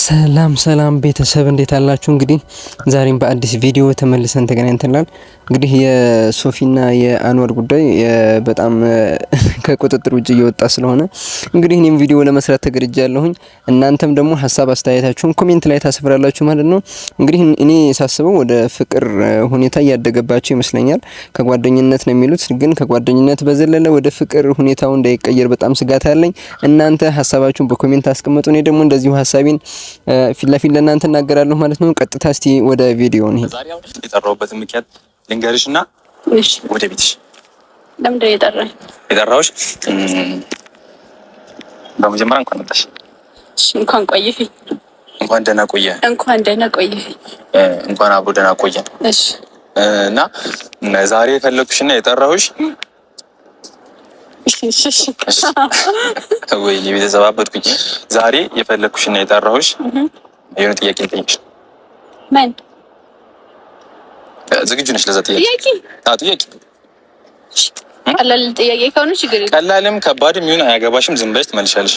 ሰላም ሰላም ቤተሰብ እንዴት አላችሁ? እንግዲህ ዛሬም በአዲስ ቪዲዮ ተመልሰን ተገናኝተናል። እንግዲህ የሶፊና የአንዋር ጉዳይ በጣም ከቁጥጥር ውጭ እየወጣ ስለሆነ እንግዲህ እኔም ቪዲዮ ለመስራት ተገድጃለሁኝ። እናንተም ደግሞ ሀሳብ አስተያየታችሁን comment ላይ ታሰፍራላችሁ ማለት ነው። እንግዲህ እኔ ሳስበው ወደ ፍቅር ሁኔታ እያደገባቸው ይመስለኛል። ከጓደኝነት ነው የሚሉት፣ ግን ከጓደኝነት በዘለለ ወደ ፍቅር ሁኔታው እንዳይቀየር በጣም ስጋት አለኝ። እናንተ ሀሳባችሁን በ comment አስቀምጡ። እኔ ደግሞ እንደዚሁ ሀሳቤን ፊት ለፊት ለእናንተ እናገራለሁ ማለት ነው። ቀጥታ እስቲ ወደ ቪዲዮ እንሂድ። የጠራሁበትን ምክንያት ልንገርሽ እና ወደ ቤትሽ። ለምንድን ነው የጠራኸኝ? የጠራሁሽ በመጀመሪያ እንኳን መጣሽ። እንኳን ቆየህ። እንኳን ደህና ቆየ። እንኳን ደህና ቆየህ። እንኳን አብሮ ደህና ቆየን። እሺ። እና ዛሬ የፈለግኩሽ እና የጠራሁሽ ወይ ቤተሰብ አበድኩኝ። ዛሬ የፈለግኩሽ እና የጠራሁሽ የሆነ ጥያቄ ልጠይቅሽ። ምን? ዝግጁ ነሽ ለዛ ጥያቄ? ጥያቄ ቀላል ጥያቄ ከሆነ ችግር የለም። ቀላልም ከባድም ይሁን አያገባሽም። ዝም ብለሽ ትመልሻለሽ።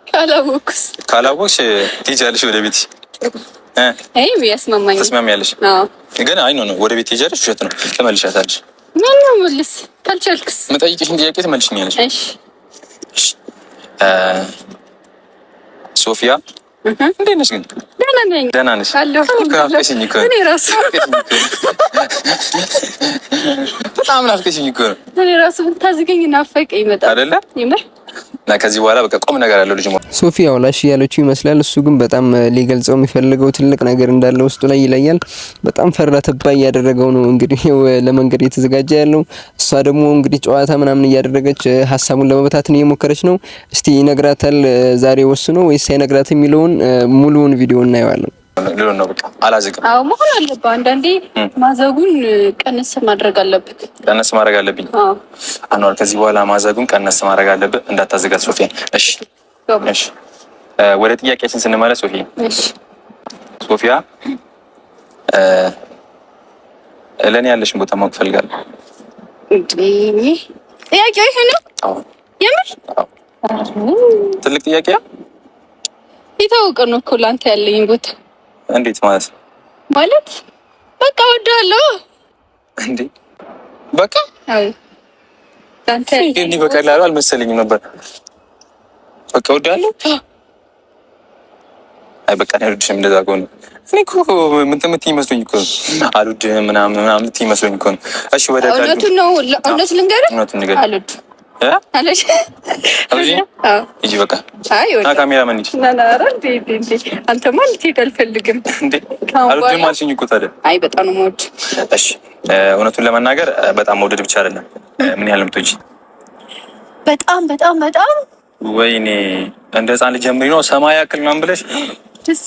ካላወቅኩስ? ካላወቅሽ ትሄጃለሽ ወደ ቤትሽ። አይ ያስማማኝ። ትስማሚያለሽ? ግን አይ no no፣ ወደ ቤት ትሄጃለሽ። ውሸት ነው፣ ትመልሻታለሽ። ምን ነው መልስ ካልቻልክስ? የምጠይቅሽን ጥያቄ ትመልሽኛለሽ። እሺ። ሶፊያ እንዴት ነሽ ግን? ደህና ነኝ። ደህና ነሽ? ናፍቀሽኝ እኮ እኔ ራሱ በጣም ናፍቀሽኝ እኮ ነው። እኔ ራሱ ብታዝገኝ ናፈቀኝ በጣም አይደለ? የምር እና ከዚህ በኋላ በቃ ቆም ነገር ያለው ልጅ ሶፊ ያው ላሽ እያለችው ይመስላል። እሱ ግን በጣም ሊገልጸው የሚፈልገው ትልቅ ነገር እንዳለ ውስጡ ላይ ይለያል። በጣም ፈራ ተባ እያደረገው ነው እንግዲህ ለመንገድ እየተዘጋጀ ያለው። እሷ ደግሞ እንግዲህ ጨዋታ ምናምን እያደረገች ሀሳቡን ለመበታተን እየሞከረች ነው። እስቲ ይነግራታል ዛሬ ወስኖ ወይስ አይነግራት የሚለውን ሙሉውን ቪዲዮ እናየዋለን። ልሎን ነው በቃ አላዝግም። አዎ መሆን አለብህ። አንዳንዴ ማዘጉን ቀነስ ማድረግ አለብህ። ቀነስ ማድረግ አለብኝ። አዎ አንዋር፣ ከዚህ በኋላ ማዘጉን ቀነስ ማድረግ አለብህ። እንዳታዘጋት ሶፊያን። እሺ፣ እሺ። ወደ ጥያቄያችን ስንመለስ ሶፊ፣ እሺ፣ ሶፊያ ለእኔ ያለሽን ቦታ ማወቅ እፈልጋለሁ። ጥያቄው ይሄ ነው? አዎ። የምር? አዎ። ትልቅ ጥያቄ የታወቀ ነው እኮ ለአንተ ያለኝ ቦታ። እንዴት ማለት ነው? ማለት በቃ እወድሃለሁ። እንዴ በቃ አዎ፣ ለአንተ እንዲህ በቀላሉ አልመሰለኝም ነበር። በቃ እወድሃለሁ። አይ በቃ እኔ አልወድሽም። እንደዛ ከሆነ እኔ እኮ ምን የምትይኝ መስሎኝ እኮ ነው። አልወድህም ምናምን ምናምን የምትይኝ መስሎኝ እኮ ነው። እሺ ወደ እውነቱን ነው። እውነቱን ልንገርህ፣ እውነቱን ንገሪኝ። አልወድህም። ሂጂ በቃ ካሜራ ማን ሂጂ። አንተማ ልትሄድ አልፈልግም። አልወድህም አልሽኝ እኮ ታዲያ። አይ በጣም ነው የምወድህ። እሺ እውነቱን ለመናገር በጣም መውደድ ብቻ አይደለም። ምን ያህል ነው የምትወጂኝ? በጣም በጣም በጣም። ወይኔ እንደ ህፃን ልጅ ጀምሪ ነው ሰማይ ያክል ምናምን ብለሽ ደስ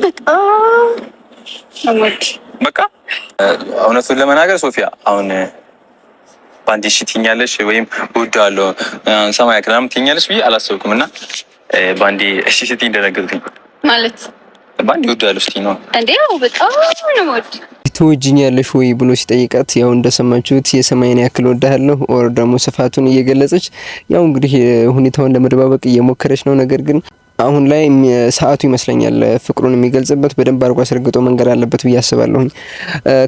በጣም ነው የምወድህ። በቃ እውነቱን ለመናገር ሶፊያ አሁን በአንዴ እሺ ትይኛለሽ ወይም እወድሃለሁ ሰማይ ያክል ምናምን ትይኛለሽ ብዬ አላሰብኩም። እና በአንዴ እሺ ስትይኝ ደነገጥኩኝ። ማለት በአንዴ እወድሃለሁ ስትይኝ ነው እንዴ? አዎ በጣም ነው የምወድህ። ትወጂኛለሽ ወይ ብሎ ሲጠይቃት ያው እንደሰማችሁት የሰማይን ያክል ወዳለሁ or ደግሞ ስፋቱን እየገለጸች ያው እንግዲህ ሁኔታውን ለመደባበቅ እየሞከረች ነው። ነገር ግን አሁን ላይ ሰዓቱ ይመስለኛል ፍቅሩን የሚገልጽበት በደንብ አድርጎ አስረግጦ መንገድ አለበት ብዬ አስባለሁኝ።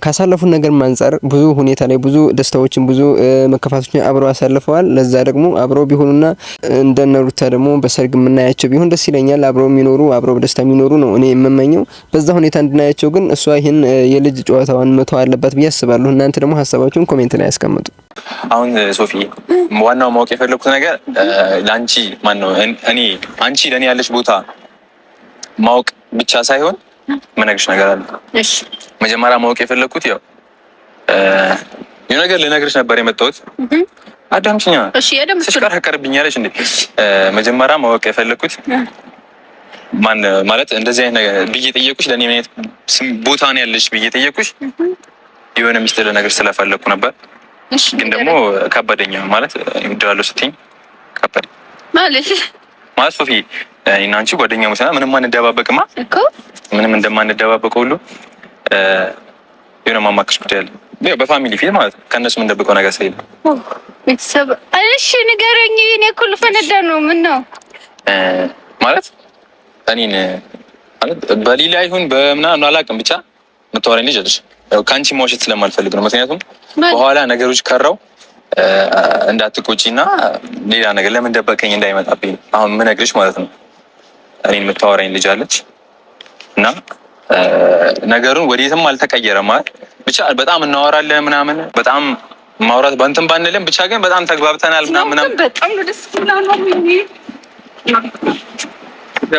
ካሳለፉት ነገር አንጻር ብዙ ሁኔታ ላይ ብዙ ደስታዎችን ብዙ መከፋቶችን አብረው አሳልፈዋል። ለዛ ደግሞ አብረው ቢሆኑና እንደነ ሩታ ደግሞ በሰርግ የምናያቸው ቢሆን ደስ ይለኛል። አብረው የሚኖሩ አብረው በደስታ የሚኖሩ ነው እኔ የምመኘው። በዛ ሁኔታ እንድናያቸው ግን እሷ ይህን የልጅ ጨዋታዋን መተው አለባት ብዬ አስባለሁ። እናንተ ደግሞ ሀሳባችሁን comment ላይ ያስቀምጡ። አሁን ሶፊ ዋናው ማወቅ የፈለኩት ነገር ለአንቺ ማነው እኔ አንቺ ለእኔ ያለሽ ቦታ ማወቅ ብቻ ሳይሆን የምነግርሽ ነገር አለ። እሺ። መጀመሪያ ማወቅ የፈለኩት ያው የሆነ ነገር ልነግርሽ ነበር የመጣሁት። አዳምጪኛ። እሺ። ትሽከረከርብኛለሽ እንዴ? መጀመሪያ ማወቅ የፈለኩት ማን ማለት እንደዚህ አይነት ነገር ብዬ ጠየኩሽ፣ ለእኔ ምን አይነት ቦታ ነው ያለሽ ብዬ ጠየኩሽ። የሆነ ሚስጥር ልነግርሽ ስለፈለኩ ነበር ግን ደግሞ ከበደኝ። ማለት እወድሃለሁ ስትይኝ ከበደኝ ማለት ማለት ሶፊ እኔና አንቺ ጓደኛሞች ነን፣ ምንም አንደባበቅማ እኮ ምንም እንደማንደባበቀው ሁሉ የሆነ ማማከሽ ጉዳይ አለ። ያው በ family ፊት ማለት ነው። ከእነሱ የምንደብቀው ነገር ስለሌለ ቤተሰብ እሺ ንገረኝ። እኔ እኮ ልፈነዳ ነው። ምን ነው ማለት እኔን ማለት በሌላ ይሁን በምናምን አላውቅም፣ ብቻ የምታወራኝ ልጅ አለች። ያው ከአንቺ መዋሸት ስለማልፈልግ ነው። ምክንያቱም በኋላ ነገሮች ከረው እንዳትቆጪ እና ሌላ ነገር ለምን ደበቀኝ እንዳይመጣብኝ አሁን ምነግርሽ ማለት ነው። እኔን የምታወራኝ ልጅ አለች እና ነገሩን ወዴትም አልተቀየረም። ማለት ብቻ በጣም እናወራለን ምናምን፣ በጣም ማውራት በእንትን ባንልም ብቻ ግን በጣም ተግባብተናል ምናምን። በጣም ነው ደስ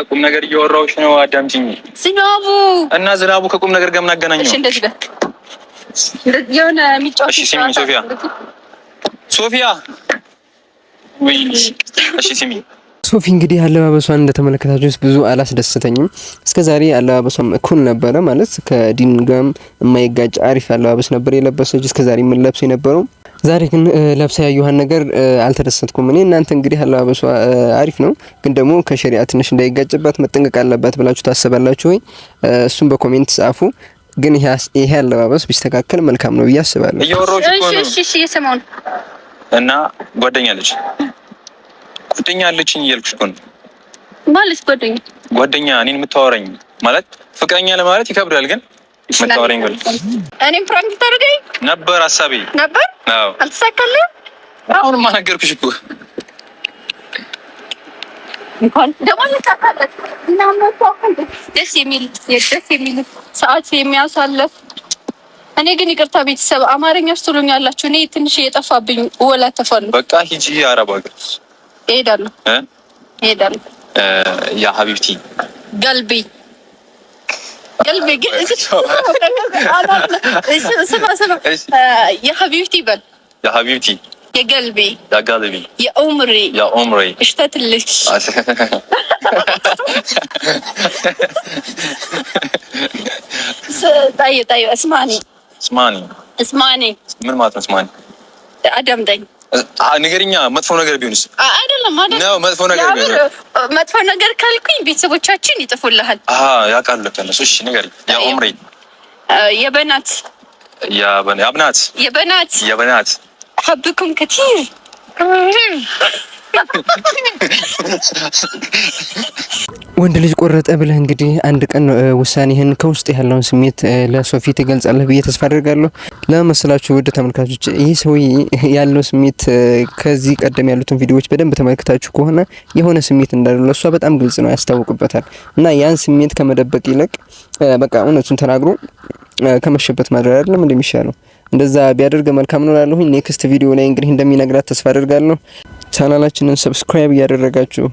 ቁም ነገር እያወራሁሽ ነው፣ አዳምጪኝ። ዝናቡ እና ዝናቡ ከቁም ነገር ጋር ምን አገናኘው? እሺ እንደዚህ በል የሆነ የሚጫወት። እሺ ስሚኝ ሶፊያ፣ ሶፊያ፣ እሺ ስሚ ሶፊ እንግዲህ አለባበሷን እንደተመለከታችሁት ብዙ አላስደሰተኝም። እስከዛሬ አለባበሷም እኩል ነበረ፣ ማለት ከዲን ጋርም የማይጋጭ አሪፍ አለባበስ ነበር የለበሰች እስከዛሬ የምንለብሰው የነበረው። ዛሬ ግን ለብሳ ያየኋን ነገር አልተደሰትኩም እኔ። እናንተ እንግዲህ አለባበሷ አሪፍ ነው፣ ግን ደግሞ ከሸሪዓ ትንሽ እንዳይጋጭባት መጠንቀቅ አለባት ብላችሁ ታስባላችሁ ወይ? እሱም በ comment ጻፉ። ግን ይሄ አለባበስ ቢስተካከል መልካም ነው ብዬ አስባለሁ። እሺ እሺ፣ እየሰማሁ ነው። እና ጓደኛ አለች ጓደኛ አለችኝ እያልኩሽ እኮ ነው። ማለት ጓደኛ ጓደኛ እኔን የምታወራኝ ማለት ፍቅረኛ ለማለት ይከብዳል፣ ግን የምታወራኝ እኔም prank ታደርገኝ ነበር ሀሳቤ ነበር። አዎ፣ አልተሳካልህም። አሁንማ ነገርኩሽ እኮ። እንኳን ደግሞ እንሳካለን እና ደስ የሚል ደስ የሚል ሰዓት የሚያሳለፍ። እኔ ግን ይቅርታ ቤተሰብ አማርኛ ትሉኛላችሁ። እኔ ትንሽ እየጠፋብኝ እወላተፋለሁ። በቃ ሂጂ አረብ ሀገር። እሄዳለሁ እሄዳለሁ። يا حبيبتي قلبي قلبي ስማ ስማ يا حبيبتي በል። يا حبيبتي يا قلبي يا قلبي يا عمري يا عمري اشتقتلك። طيب طيب اسمعني اسمعني اسمعني ምን ማለት ነው? اسمعني አዳምጠኝ። ንገሪኛ። መጥፎ ነገር ቢሆንስ? አይደለም አይደለም፣ መጥፎ ነገር ቢሆን መጥፎ ነገር ካልኩኝ ቤተሰቦቻችን ይጥፉልሃል። አሃ ያውቃሉ እነሱ። እሺ ንገሪኝ። يا عمري يا بنات يا بنات يا بنات يا بنات أحبكم كثير። ወንድ ልጅ ቆረጠ ብለህ እንግዲህ አንድ ቀን ውሳኔህን ከውስጥ ያለውን ስሜት ለሶፊ ትገልጻለህ ብዬ ተስፋ አድርጋለሁ። ለመሰላችሁ ውድ ተመልካቾች፣ ይህ ሰውዬ ያለው ስሜት ከዚህ ቀደም ያሉትን ቪዲዮዎች በደንብ ተመልክታችሁ ከሆነ የሆነ ስሜት እንዳለው ለእሷ በጣም ግልጽ ነው፣ ያስታውቅበታል። እና ያን ስሜት ከመደበቅ ይልቅ በቃ እውነቱን ተናግሮ ከመሸበት ማድረግ አይደለም እንደሚሻለው እንደዛ ቢያደርግ መልካም ነው እላለሁኝ። Next ቪዲዮ ላይ እንግዲህ እንደሚነግራት ተስፋ አደርጋለሁ። ቻናላችንን subscribe እያደረጋችሁ